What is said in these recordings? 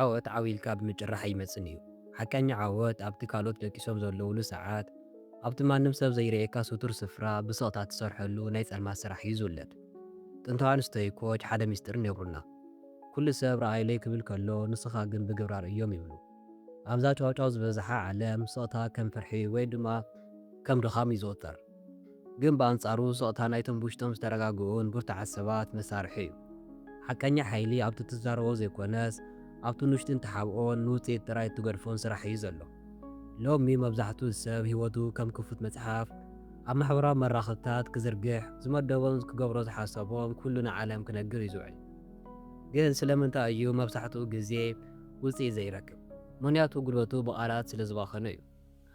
ዓወት ዓው ኢልካ ብምጭራሕ ኣይመጽን እዩ። ሓቀኛ ዓወት ኣብቲ ካልኦት ደቂሶም ዘለውሉ ሰዓት፣ ኣብቲ ማንም ሰብ ዘይርእየካ ስቱር ስፍራ ብስቕታ ትሰርሐሉ ናይ ጸልማት ስራሕ እዩ ዝውለድ። ጥንታውያን ስቶይኮች ሓደ ሚስጥር ነግሩና። ኩሉ ሰብ ረኣይለይ ክብል ከሎ፣ ንስኻ ግን ብግብሪ ኣርእዮም ይብሉ። ኣብዛ ጫውጫው ዝበዝሓ ዓለም፣ ስቕታ ከም ፍርሒ ወይ ድማ ከም ድኻም እዩ ዝቑጸር። ግን ብኣንጻሩ፣ ስቕታ ናይቶም ብውሽጦም ዝተረጋግኡን ብርቱዓት ሰባት መሳርሒ እዩ። ሓቀኛ ሓይሊ ኣብቲ ትዛረቦ ዘይኮነስ፣ ኣብቲ ንውሽጥን ትሓብኦን ንውጽኢት ጥራይ እትገድፎን ስራሕ እዩ ዘሎ። ሎሚ መብዛሕትኡ ሰብ ህይወቱ ከም ክፉት መጽሓፍ ኣብ ማሕበራዊ መራኸብታት ክዝርግሕ፣ ዝመደቦን ክገብሮ ዝሓሰቦን ኩሉ ንዓለም ክነግር እዩ ዝውዕል። ግን ስለምንታይ እዩ መብዛሕትኡ ግዜ ውጽኢት ዘይረክብ? ምኽንያቱ ጉልበቱ ብቓላት ስለ ዝባኸነ እዩ።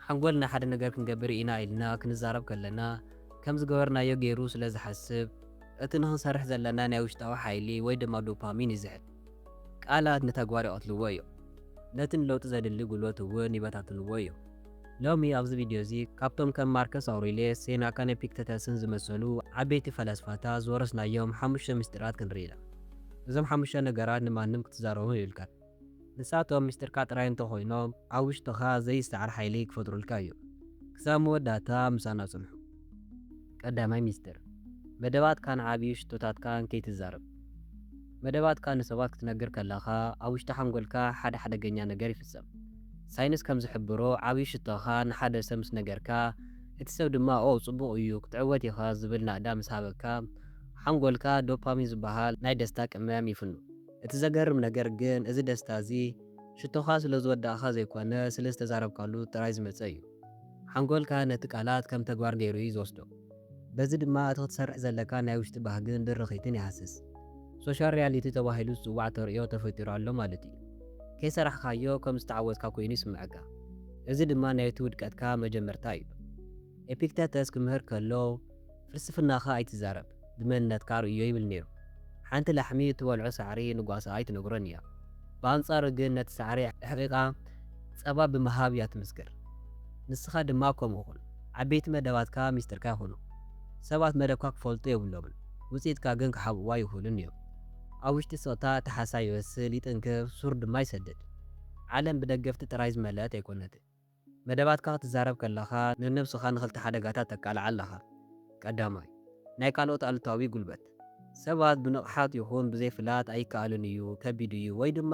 ሓንጎልና ሓደ ነገር ክንገብር ኢና ኢልና ክንዛረብ ከለና፣ ከም ዝገበርናዮ ገይሩ ስለ ዝሓስብ፣ እቲ ንኽንሰርሕ ዘለና ናይ ውሽጣዊ ሓይሊ ወይ ድማ ዶፓሚን ይዝሕል። ቃላት ንተግባር ይቐትልዎ እዮም። ነቲ ንለውጢ ዘድሊ ጉልበት እውን ይበታትንዎ እዮም። ሎሚ ኣብዚ ቪድዮ እዚ ካብቶም ከም ማርከስ ኣውሬልየስ፣ ሴናካን ኤፒክተተስን ዝመሰሉ ዓበይቲ ፈላስፋታት ዝወረስናዮም ሓሙሽተ ምስጢራት ክንርኢ ኢና። እዞም ሓሙሽተ ነገራት ንማንም ክትዛረቦም የብልካን። ንሳቶም ምስጢርካ ጥራይ እንተኾይኖም፣ ኣብ ውሽጥኻ ዘይሰዓር ሓይሊ ክፈጥሩልካ እዮም። ክሳብ መወዳእታ ምሳና ጽንሑ። ቀዳማይ ምስጢር፣ መደባትካን ዓብዩ ሽቶታትካን ከይትዛረብ። መደባትካ ንሰባት ክትነግር ከለኻ፣ ኣብ ውሽጢ ሓንጎልካ ሓደ ሓደገኛ ነገር ይፍጸም። ሳይንስ ከም ዝሕብሮ፣ ዓብዩ ሽቶኻ ንሓደ ሰብ ምስ ነገርካ፣ እቲ ሰብ ድማ "ኦ፣ ጽቡቕ እዩ፣ ክትዕወት ኢኻ" ዝብል ናእዳ ምስ ሃበካ፣ ሓንጎልካ ዶፓሚን ዝበሃል ናይ ደስታ ቅመም ይፍኑ። እቲ ዘገርም ነገር ግን፣ እዚ ደስታ እዚ ሽቶኻ ስለ ዝወዳእካ ዘይኮነ፣ ስለ ዝተዛረብካሉ ጥራይ ዝመጸ እዩ። ሓንጎልካ ነቲ ቃላት ከም ተግባር ገይሩ እዩ ዝወስዶ። በዚ ድማ እቲ ክትሰርሕ ዘለካ ናይ ውሽጢ ባህግን ድርኺትን ይሃስስ። ሶሻል ሪያሊቲ ተባሂሉ ዝጽዋዕ ተርእዮ ተፈጢሩ ኣሎ ማለት እዩ። ከይሰራሕካዮ ከም ዝተዓወትካ ኮይኑ ይስምዐካ። እዚ ድማ ናይቲ ውድቀትካ መጀመርታ እዩ። ኤፒክተተስ ክምህር ከሎ፣ "ፍልስፍናኻ ኣይትዛረብ፣ ብመንነትካ ርእዮ" ይብል ነይሩ። ሓንቲ ላሕሚ እትበልዖ ሳዕሪ ንጓሳ ኣይትነግሮን እያ። ብኣንጻሩ ግን ነቲ ሳዕሪ ኣሕቒቓ ጸባ ብምሃብ እያ ትምስክር። ንስኻ ድማ ከምኡ ኩን። ዓበይቲ መደባትካ ሚስጥርካ ይኹኑ። ሰባት መደብካ ክፈልጡ የብሎምን፣ ውጽኢትካ ግን ክሓብእዋ ይኽእሉን እዮም። ኣብ ውሽጢ ስቕታ እቲ ሓሳብ ይበስል፣ ይጥንክር፣ ሱር ድማ ይሰድድ። ዓለም ብደገፍቲ ጥራይ ዝመልአት ኣይኮነትን። መደባትካ ክትዛረብ ከለኻ፣ ንነብስኻ ንኽልተ ሓደጋታት ተቃልዓ ኣለኻ። ቀዳማይ፣ ናይ ካልኦት ኣሉታዊ ጉልበት። ሰባት ብንቕሓት ይኹን ብዘይፍላጥ "ኣይከኣልን እዩ፣ ከቢድ እዩ" ወይ ድማ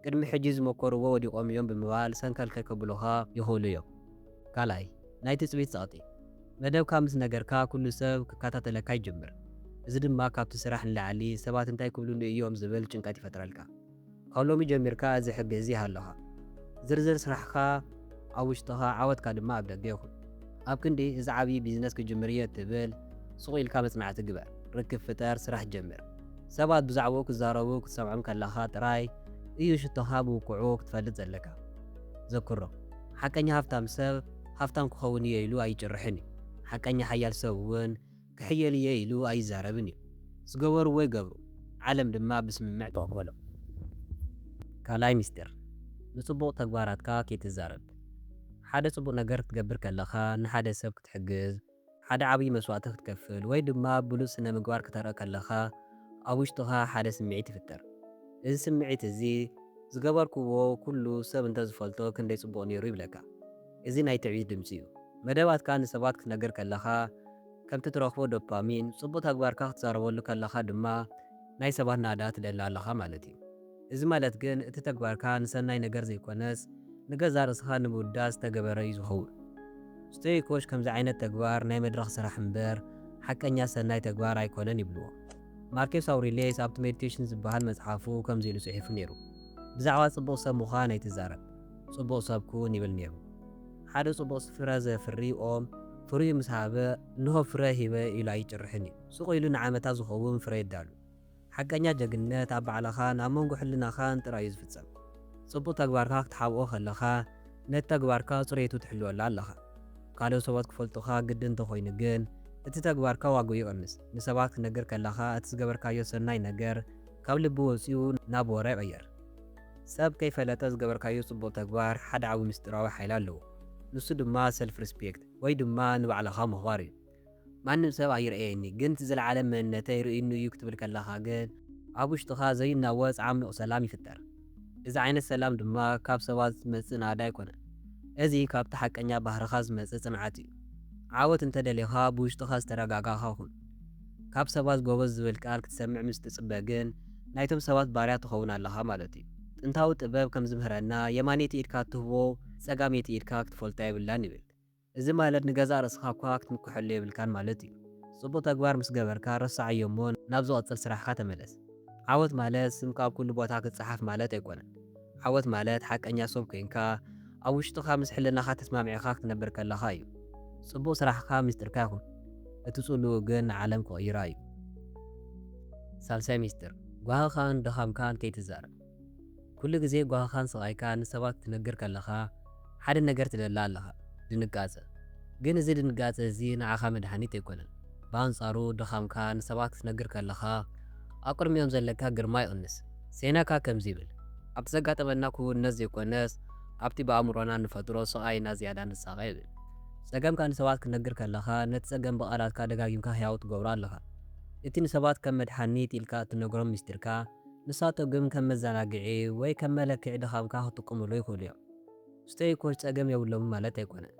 "ቅድሚ ሕጂ ዝመከርዎ ወዲቖም እዮም" ብምባል ሰንከልከል ከብሉኻ ይኽእሉ እዮም። ካልኣይ፣ ናይ ትጽቢት ጸቕጢ። መደብካ ምስ ነገርካ፣ ኩሉ ሰብ ክከታተለካ ይጅምር። እዚ ድማ ካብቲ ስራሕ ንላዕሊ ሰባት እንታይ ክብሉኒ እዮም ዝብል ጭንቀት ይፈጥረልካ። ካብ ሎሚ ጀሚርካ እዚ ሕጊ እዚ ይሃልኻ። ዝርዝር ስራሕኻ ኣብ ውሽጥኻ፣ ዓወትካ ድማ ኣብ ደገ ይኹን። ኣብ ክንዲ "እዚ ዓብዪ ቢዝነስ ክጅምር እየ" እትብል፣ ስቕ ኢልካ መጽናዕቲ ግበር፣ ርክብ ፍጠር፣ ስራሕ ጀምር። ሰባት ብዛዕባኡ ክዛረቡ ክትሰምዖም ከለኻ ጥራይ እዩ ሽቶኻ ብውቁዑ ክትፈልጥ ዘለካ። ዘክሮ፣ ሓቀኛ ሃብታም ሰብ ሃብታም ክኸውን እየ ኢሉ ኣይጭርሕን እዩ። ሓቀኛ ሓያል ሰብ እውን ክሕየል እየ ኢሉ ኣይዛረብን እዩ። ዝገበርዎ ይገብሩ፣ ዓለም ድማ ብስምምዕ ትቕበሎ። ካልኣይ ምስጢር፣ ንጽቡቕ ተግባራትካ ከይትዛረብ። ሓደ ጽቡቕ ነገር ክትገብር ከለኻ፣ ንሓደ ሰብ ክትሕግዝ፣ ሓደ ዓብዪ መስዋእቲ ክትከፍል፣ ወይ ድማ ብሉጽ ስነ ምግባር ክተርኢ ከለኻ፣ ኣብ ውሽጥኻ ሓደ ስምዒት ይፍጠር። እዚ ስምዒት እዚ፣ "ዝገበርክዎ ኩሉ ሰብ እንተዝፈልጦ ክንደይ ጽቡቕ ነይሩ" ይብለካ። እዚ ናይ ትዕቢት ድምጺ እዩ። መደባትካ ንሰባት ክትነግር ከለኻ፣ ከምቲ ትረኽቦ ዶፓሚን፣ ጽቡቕ ተግባርካ ክትዛረበሉ ከለኻ ድማ ናይ ሰባት ናእዳ ትደሊ ኣለኻ ማለት እዩ። እዚ ማለት ግን እቲ ተግባርካ ንሰናይ ነገር ዘይኮነስ ንገዛእ ርእስኻ ንምውዳስ ዝተገበረ እዩ ዝኸውን። ስቶይኮች ከምዚ ዓይነት ተግባር ናይ መድረኽ ስራሕ እምበር ሓቀኛ ሰናይ ተግባር ኣይኮነን ይብልዎ። ማርከስ ኣውሪልየስ ኣብቲ ሜዲቴሽን ዝበሃል መጽሓፉ ከምዚ ኢሉ ጽሒፉ ነይሩ፣ "ብዛዕባ ጽቡቕ ሰብ ምዃን ኣይትዛረብ፣ ጽቡቕ ሰብ ኩን" ይብል ነይሩ። ሓደ ጽቡቕ ፍረ ዘፍሪ ኦም ፍሪኡ ምስ ሃበ፣ "እንሆ ፍረ ሂበ" ኢሉ ኣይጭርሕን እዩ። ስቕ ኢሉ ንዓመታት ዝኸውን ፍረ የዳሉ። ሓቀኛ ጀግንነት ኣብ ባዕልኻን ኣብ መንጎ ሕልናኻን ጥራይ እዩ ዝፍጸም። ጽቡቕ ተግባርካ ክትሓብኦ ከለኻ፣ ነቲ ተግባርካ ጽሬቱ ትሕልወሉ ኣለኻ። ካልኦት ሰባት ክፈልጡኻ ግድን እንተኾይኑ ግን፣ እቲ ተግባርካ ዋግኡ ይቕንስ። ንሰባት ክትነግር ከለኻ፣ እቲ ዝገበርካዮ ሰናይ ነገር ካብ ልቢ ወጺኡ ናብ ወረ ይቕየር። ሰብ ከይፈለጠ ዝገበርካዮ ጽቡቕ ተግባር ሓደ ዓቢ ምስጢራዊ ሓይሊ ኣለዎ። ንሱ ድማ ሰልፍ ሪስፔክት ወይ ድማ ንባዕልኻ ምኽባር እዩ። "ማንም ሰብ ኣይርእየኒ፣ ግን እቲ ዝለዓለ መንነተይ ርእዩኒ እዩ" ክትብል ከለኻ ግን፣ ኣብ ውሽጥኻ ዘይናወጽ ዓሚቕ ሰላም ይፍጠር። እዚ ዓይነት ሰላም ድማ ካብ ሰባት ዝመጽእ ናእዳ ኣይኮነን። እዚ ካብቲ ሓቀኛ ባህርኻ ዝመጽእ ጽንዓት እዩ። ዓወት እንተደሊኻ ብውሽጥኻ ዝተረጋጋኻ ኩን። ካብ ሰባት ጎበዝ ዝብል ቃል ክትሰምዕ ምስ ትጽበ ግን ናይቶም ሰባት ባርያ ትኸውን ኣለኻ ማለት እዩ። ጥንታዊ ጥበብ ከም ዝምህረና የማነይቲ ኢድካ ትህቦ ጸጋመይቲ ኢድካ ክትፈልጣ የብላን ይብል። እዚ ማለት ንገዛእ ርእስኻ እኳ ክትምክሐሉ የብልካን ማለት እዩ። ጽቡቕ ተግባር ምስ ገበርካ ረስዓዮ እሞ ናብ ዝቐጽል ስራሕኻ ተመለስ። ዓወት ማለት ስምካ ኣብ ኩሉ ቦታ ክጸሓፍ ማለት ኣይኮነን። ዓወት ማለት ሓቀኛ ሰብ ኮይንካ ኣብ ውሽጥኻ ምስ ሕልናኻ ተስማሚዕካ ክትነብር ከለኻ እዩ። ጽቡቕ ስራሕካ ምስጢርካ ይኹን፣ እቲ ጽሉኡ ግን ንዓለም ክቕይራ እዩ። ሳልሳይ ሚስጥር፣ ጓህኻን ድኻምካን ከይትዛረብ። ኩሉ ግዜ ጓህኻን ስቓይካን ንሰባት ክትነግር ከለኻ ሓደ ነገር ትደሊ ኣለኻ፣ ድንጋጸ። ግን እዚ ድንጋጸ እዚ ንዓኻ መድሃኒት ኣይኮነን። ብኣንጻሩ ድኻምካ ንሰባት ክትነግር ከለኻ ኣብ ቅድሚኦም ዘለካ ግርማ ይቕንስ። ሴነካ ከምዚ ይብል፣ ኣብቲ ዘጋጠመና ክውንነት ዘይኮነስ ኣብቲ ብኣእምሮና ንፈጥሮ ስቓይ ኢና ዝያዳ ንሳቐ ይብል። ጸገምካ ንሰባት ክትነግር ከለኻ ነቲ ጸገም ብቓላትካ ደጋጊምካ ህያው ትገብሮ ኣለኻ። እቲ ንሰባት ከም መድሃኒት ኢልካ እትነግሮም ሚስጢርካ ንሳቶም ግን ከም መዘናግዒ ወይ ከም መለክዒ ድኻምካ ክጥቀሙሉ ይኽእሉ እዮም። ስቶይኮች ጸገም የብሎምን ማለት ኣይኮነን።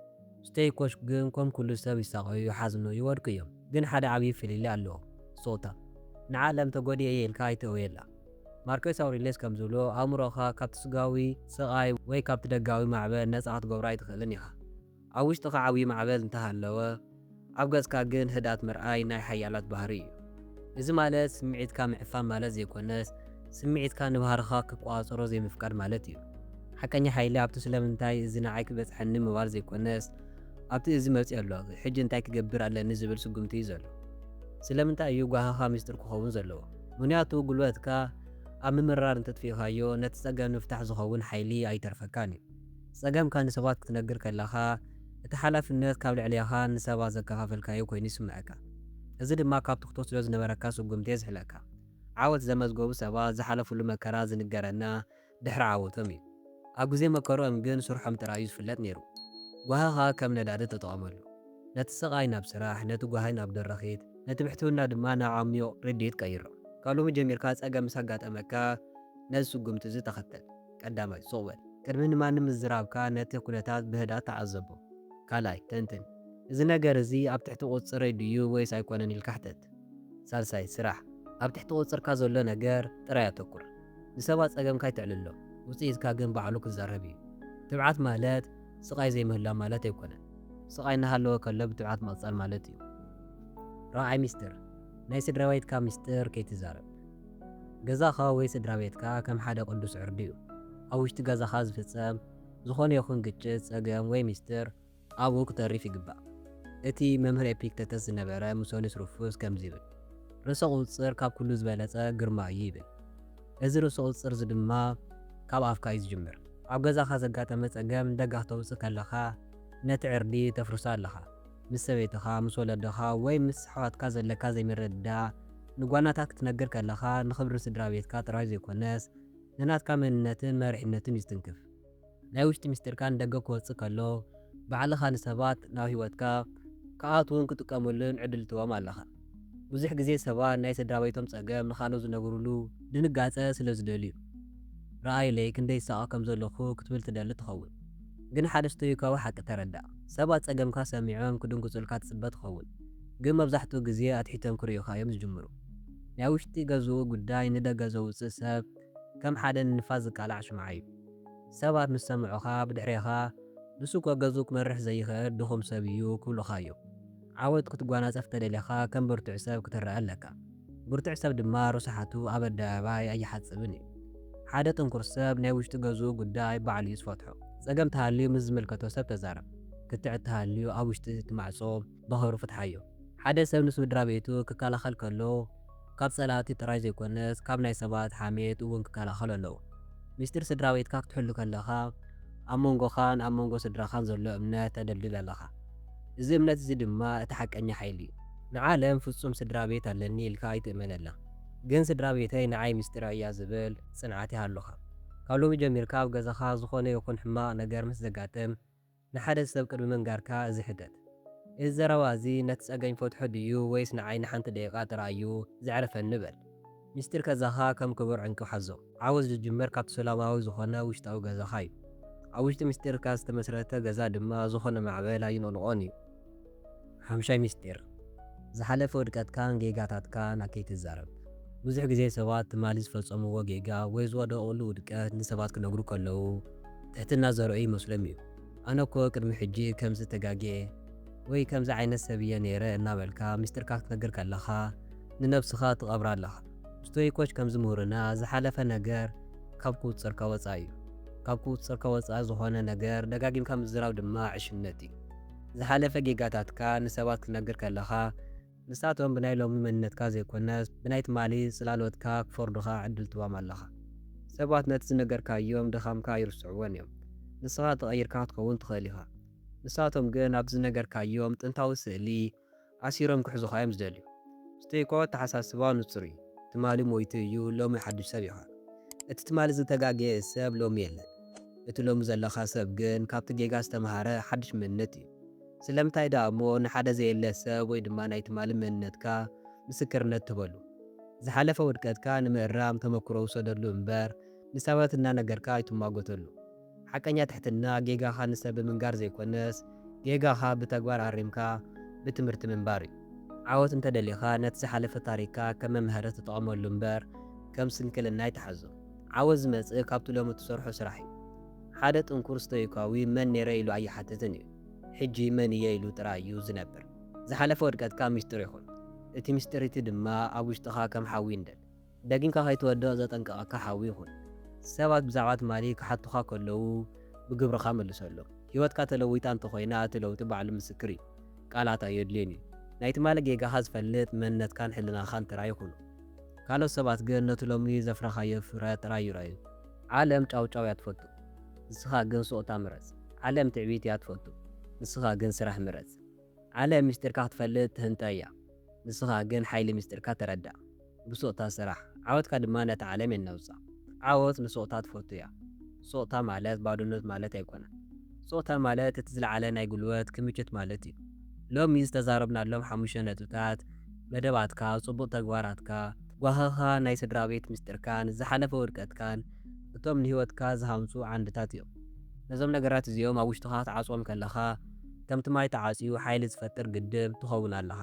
ስቶይኮች ግን ከም ኩሉ ሰብ ይሳቐዩ፣ ይሓዝኑ፣ ይወድቁ እዮም። ግን ሓደ ዓብዪ ፍልልይ ኣለዎም። ጾታ። ንዓለም ተጎዲኤ እየ ኢልካ ኣይትእወየላ። ማርኮስ ኣውሬልየስ ከም ዝብሎ ኣእምሮኻ ካብቲ ስጋዊ ስቓይ ወይ ካብቲ ደጋዊ ማዕበል ነጻ ክትገብሮ ኣይትኽእልን ኢኻ። ኣብ ውሽጥኻ ዓብዪ ማዕበል እንተሃለወ ኣብ ገጽካ ግን ህድኣት ምርኣይ ናይ ሓያላት ባህሪ እዩ። እዚ ማለት ስምዒትካ ምዕፋን ማለት ዘይኮነስ ስምዒትካ ንባህርኻ ክቆጻጸሮ ዘይምፍቃድ ማለት እዩ። ሓቀኛ ሓይሊ ኣብቲ ስለምንታይ እዚ ንዓይ ክበጽሐኒ ምባል ዘይኮነስ ኣብቲ እዚ መጺኡ ኣሎ፣ ሕጂ እንታይ ክገብር ኣለኒ ዝብል ስጉምቲ እዩ ዘሎ። ስለምንታይ እዩ ጓህኻ ሚስጥር ክኸውን ዘለዎ? ምኽንያቱ ጉልበትካ ኣብ ምምርራር እንተጥፊእካዮ ነቲ ጸገም ንምፍታሕ ዝኸውን ሓይሊ ኣይተርፈካን እዩ። ጸገምካ ንሰባት ክትነግር ከለኻ እቲ ሓላፍነት ካብ ልዕሌኻ ንሰባት ዘከፋፈልካዮ ኮይኑ ይስምዐካ። እዚ ድማ ካብቲ ክትወስዶ ዝነበረካ ስጉምቲ የዝሕለካ። ዓወት ዘመዝገቡ ሰባት ዝሓለፉሉ መከራ ዝንገረና ድሕሪ ዓወቶም እዩ። ኣብ ግዜ መከርኦም ግን ስርሖም ጥራይ እዩ ዝፍለጥ ነይሩ። ጓህኻ ከም ነዳዲ ተጠቐመሉ። ነቲ ስቓይ ናብ ስራሕ፣ ነቲ ጓሂ ናብ ደረኺት፣ ነቲ ብሕትውና ድማ ናብ ዓሚቕ ርድኢት ቀይሮ። ካብ ሎሚ ጀሚርካ ጸገም ምስ ኣጋጠመካ ነዚ ስጉምቲ እዚ ተኸተል። ቀዳማይ፣ ሱቕ በል። ቅድሚ ንማንም ምዝራብካ ነቲ ኩነታት ብህድኣት ተዓዘቦ። ካልኣይ፣ ተንትን። እዚ ነገር እዚ ኣብ ትሕቲ ቁጽጽረይ ድዩ ወይስ ኣይኮነን ኢልካ ሕተት። ሳልሳይ፣ ስራሕ። ኣብ ትሕቲ ቁጽጽርካ ዘሎ ነገር ጥራይ ኣተኩር። ንሰባት ጸገምካ ኣይተዕልሎም፣ ውጽኢትካ ግን ባዕሉ ክዛረብ እዩ። ትብዓት ማለት ስቓይ ዘይምህላው ማለት ኣይኮነን። ስቓይ እናሃለወ ከሎ ብትብዓት ምቕጻል ማለት እዩ። ራብዓይ ሚስጥር፣ ናይ ስድራ ቤትካ ሚስጥር ከይትዛረብ። ገዛኻ ወይ ስድራ ቤትካ ከም ሓደ ቅዱስ ዕርዲ እዩ። ኣብ ውሽጢ ገዛኻ ዝፍጸም ዝኾነ ይኹን ግጭት፣ ጸገም ወይ ሚስጥር ኣብኡ ክተርፍ ይግባእ። እቲ መምህር ኤፒክተተስ ዝነበረ ሙሶኒስ ሩፉስ ከምዚ ይብል፣ ርእሰ ቁጽጽር ካብ ኩሉ ዝበለጸ ግርማ እዩ ይብል። እዚ ርእሰ ቁጽጽር እዚ ድማ ካብ ኣፍካ እዩ ዝጅምር። ኣብ ገዛኻ ዘጋጠመ ጸገም ንደገ ክተውጽእ ከለኻ ነቲ ዕርዲ ተፍርሶ ኣለኻ። ምስ ሰበይትኻ፣ ምስ ወለድኻ ወይ ምስ ኣሕዋትካ ዘለካ ዘይምርድዳእ ንጓናታት ክትነግር ከለኻ ንኽብሪ ስድራ ቤትካ ጥራይ ዘይኮነስ ንናትካ መንነትን መሪሕነትን እዩ ዝትንክፍ። ናይ ውሽጢ ሚስጢርካ ንደገ ክወጽእ ከሎ ባዕልኻ ንሰባት ናብ ህይወትካ ክኣትዉን ክጥቀሙሉን ዕድል ትህቦም ኣለኻ። ብዙሕ ግዜ ሰባት ናይ ስድራ ቤቶም ጸገም ንኻልኦት ዝነግሩሉ ድንጋጸ ስለ ዝደልዩ፣ ረኣይለይ ክንደይ ይሳቐ ከም ዘለኹ ክትብል ትደሊ ትኸውን። ግን ሓደ ስቶይካዊ ሓቂ ተረዳእ። ሰባት ጸገምካ ሰሚዖም ክድንግጹልካ ትጽበ ትኸውን። ግን መብዛሕትኡ ግዜ ኣትሒቶም ክርእዩኻ እዮም ዝጅምሩ። ናይ ውሽጢ ገዝኡ ጉዳይ ንደገ ዘውጽእ ሰብ ከም ሓደ ንንፋስ ዝቃላዕ ሽምዓ እዩ። ሰባት ምስ ሰምዑኻ ብድሕሬኻ ንሱ እኮ ገዝኡ ክመርሕ ዘይኽእል ድኹም ሰብ እዩ ክብሉኻ እዮም። ዓወት ክትጓናጸፍ ተደሊኻ ከም ብርቱዕ ሰብ ክትረኣ ኣለካ። ብርቱዕ ሰብ ድማ ርስሓቱ ኣብ ኣደባባይ ኣይሓጽብን እዩ። ሓደ ጥንኩር ሰብ ናይ ውሽጢ ገዝኡ ጉዳይ ባዕሉ እዩ ዝፈትሖ። ጸገም ተሃልዩ ምስ ዝምልከቶ ሰብ ተዛረብ። ክትዕ ተሃልዩ ኣብ ውሽጢ እቲ ማዕጾ ብኽብሪ ፍትሓዮ። ሓደ ሰብ ንስድራ ቤቱ ክከላኸል ከሎ ካብ ጸላእቲ ጥራይ ዘይኮነስ ካብ ናይ ሰባት ሓሜት እውን ክከላኸል ኣለዎ። ሚስጢር ስድራ ቤትካ ክትሕሉ ከለኻ ኣብ መንጎኻን ኣብ መንጎ ስድራኻን ዘሎ እምነት ተደልድል ኣለኻ። እዚ እምነት እዚ ድማ እቲ ሓቀኛ ሓይሊ እዩ። ንዓለም ፍጹም ስድራ ቤት ኣለኒ ኢልካ ኣይትእመነላ። ግን ስድራ ቤተይ ንዓይ ሚስጢረይ እያ ዝብል ጽንዓት ይሃሉኻ። ካብ ሎሚ ጀሚርካ ኣብ ገዛኻ ዝኾነ ይኹን ሕማቕ ነገር ምስ ዘጋጥም ንሓደ ሰብ ቅድሚ ምንጋርካ እዚ ሕተት። እዚ ዘረባ እዚ ነቲ ጸገም ይፈትሖ ድዩ ወይስ ንዓይ ንሓንቲ ደቂቓ ጥራይ እዩ ዘዕርፈኒ በል። ሚስጢር ገዛኻ ከም ክቡር ዕንቂ ሓዞ። ዓወት ዝጅምር ካብቲ ሰላማዊ ዝኾነ ውሽጣዊ ገዛኻ እዩ። ኣብ ውሽጢ ሚስጢርካ ዝተመስረተ ገዛ ድማ ዝኾነ ማዕበል ኣይንቕንቖን እዩ። ሓምሻይ ሚስጢር፣ ዝሓለፈ ውድቀትካን ጌጋታትካን ኣከይትዛረብ። ብዙሕ ግዜ ሰባት ትማሊ ዝፈጸምዎ ጌጋ ወይ ዝወደቑሉ ውድቀት ንሰባት ክነግሩ ከለዉ፣ ትሕትና ዘርእዩ ይመስሎም እዩ። "ኣነ እኮ ቅድሚ ሕጂ ከምዚ ተጋግየ ወይ ከምዚ ዓይነት ሰብ እየ ነይረ" እናበልካ ሚስጢርካ ክትነግር ከለኻ፣ ንነብስኻ ትቐብራ ኣለኻ። ስቶይኮች ከም ዝምህሩና፣ ዝሓለፈ ነገር ካብ ቁጽጽርካ ወጻኢ እዩ። ካብ ቁጽጽርካ ወጻኢ ዝኾነ ነገር ደጋጊምካ ምዝራብ ድማ ዕሽነት እዩ። ዝሓለፈ ጌጋታትካ ንሰባት ክትነግር ከለኻ፣ ንሳቶም ብናይ ሎሚ መንነትካ ዘይኮነስ፣ ብናይ ትማሊ ጽላሎትካ ክፈርዱኻ ዕድል ትህቦም ኣለኻ። ሰባት ነቲ ዝነገርካዮም ድኻምካ ኣይርስዕዎን እዮም። ንስኻ ተቐይርካ ክትከውን ትኽእል ኢኻ። ንሳቶም ግን ኣብ ዝነገርካዮም ጥንታዊ ስእሊ ኣሲሮም ክሕዙኻ እዮም ዝደልዩ። ስቶይኮ ኣተሓሳስባ ንጹር እዩ። ትማሊ ሞይቱ እዩ፣ ሎሚ ሓድሽ ሰብ ኢኻ። እቲ ትማሊ ዝተጋገየ ሰብ ሎሚ የለን። እቲ ሎሚ ዘለኻ ሰብ ግን ካብቲ ጌጋ ዝተምሃረ ሓድሽ መንነት እዩ። ስለምንታይ ደኣ እሞ ንሓደ ዘየለ ሰብ ወይ ድማ ናይ ትማሊ መንነትካ ምስክርነት ትህበሉ? ዝሓለፈ ውድቀትካ ንምእራም ተመክሮ ውሰደሉ እምበር፣ ንሰባት እናነገርካ ኣይትሟገተሉ። ሓቀኛ ትሕትና ጌጋኻ ንሰብ ብምንጋር ዘይኮነስ፣ ጌጋኻ ብተግባር ኣሪምካ ብትምህርቲ ምንባር እዩ። ዓወት እንተደሊኻ፣ ነቲ ዝሓለፈ ታሪኽካ ከም መምሃሪ ተጠቐመሉ እምበር፣ ከም ስንክልና ኣይትሓዞ። ዓወት ዝመጽእ ካብቲ ሎሚ እትሰርሖ ስራሕ እዩ። ሓደ ጥንኩር ስቶይካዊ "መን ነይረ?" ኢሉ ኣይሓትትን እዩ። "ሕጂ መን እየ?" ኢሉ ጥራይ እዩ ዝነብር። ዝሓለፈ ውድቀትካ ሚስጥር ይኹን። እቲ ሚስጥር እቲ ድማ ኣብ ውሽጥኻ ከም ሓዊ ይንደድ። ደጊምካ ከይትወድቕ ዘጠንቅቐካ ሓዊ ይኹን። ሰባት ብዛዕባ ትማሊ ክሓቱኻ ከለዉ፣ ብግብርኻ መልሰሎም። ህይወትካ ተለዊጣ እንተኾይና፣ እቲ ለውጢ ባዕሉ ምስክር እዩ። ቃላት ኣየድልዮን እዩ። ናይ ትማሊ ጌጋኻ ዝፈልጥ መንነትካን ሕልናኻን ጥራይ ይኹኑ። ካልኦት ሰባት ግን ነቲ ሎሚ ዘፍረኻዮ ፍረ ጥራይ ይረኣዩ። ዓለም ጫውጫው እያ ትፈቱ፣ ንስኻ ግን ሱቕታ ምረጽ። ዓለም ትዕቢት እያ ትፈቱ፣ ንስኻ ግን ስራሕ ምረጽ። ዓለም ሚስጢርካ ክትፈልጥ ትህንጠ እያ፣ ንስኻ ግን ሓይሊ ሚስጢርካ ተረዳእ። ብሱቕታ ስራሕ፣ ዓወትካ ድማ ነታ ዓለም የናውጻ። ዓወት ንሱቕታ ትፈቱ እያ። ሱቕታ ማለት ባዶነት ማለት ኣይኮነን። ሱቕታ ማለት እቲ ዝለዓለ ናይ ጉልበት ክምችት ማለት እዩ። ሎሚ ዝተዛረብናሎም ሓሙሽተ ነጥብታት፣ መደባትካ፣ ጽቡቕ ተግባራትካ፣ ጓህኻ፣ ናይ ስድራ ቤት ምስጢርካን ዝሓለፈ ውድቀትካን፣ እቶም ንህይወትካ ዝሃንጹ ዓንድታት እዮም። ነዞም ነገራት እዚኦም ኣብ ውሽጥኻ ክትዓጽዎም ከለኻ፣ ከምቲ ማይ ተዓጽዩ ሓይሊ ዝፈጥር ግድብ ትኸውን ኣለኻ።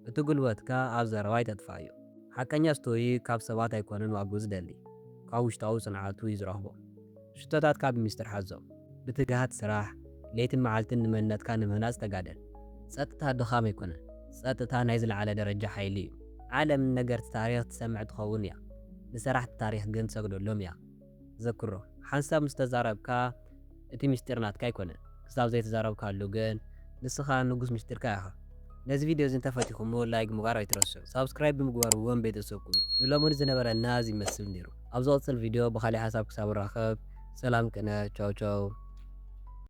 እቲ ጉልበትካ ኣብ ዘረባ ኣይተጥፍኣዮ። ሓቀኛ ስቶይክ ካብ ሰባት ኣይኮነን ዋግኡ ዝደሊ፣ ካብ ውሽጣዊ ጽንዓቱ እዩ ዝረኽቦ። ሽቶታትካ ብሚስጥር ሓዞም። ብትግሃት ስራሕ፣ ለይትን መዓልትን ንመንነትካ ንምህናጽ ተጋደል። ጸጥታ ድኻም ኣይኮነን። ጸጥታ ናይ ዝለዓለ ደረጃ ሓይሊ እዩ። ዓለም ንነገርቲ ታሪኽ ትሰምዕ ትኸውን እያ፣ ንሰራሕቲ ታሪኽ ግን ትሰግደሎም እያ። ዘክሮ፣ ሓንሳብ ምስ ተዛረብካ፣ እቲ ሚስጢር ናትካ ኣይኮነን። ክሳብ ዘይተዛረብካሉ ግን፣ ንስኻ ንጉስ ሚስጢርካ ኢኻ። ነዚ ቪድዮ እዚ እንተፈቲኹሞ፣ ላይክ ምግባር ኣይትረስዑ። ሳብስክራይብ ብምግባር እውን ቤተሰብ ኩኑ። ንሎሚ ዝነበረና እዚ ይመስል ነይሩ። ኣብ ዝቕጽል ቪድዮ ብኻሊእ ሓሳብ ክሳብ ንራኸብ፣ ሰላም ቅነ፣ ቻው ቻው።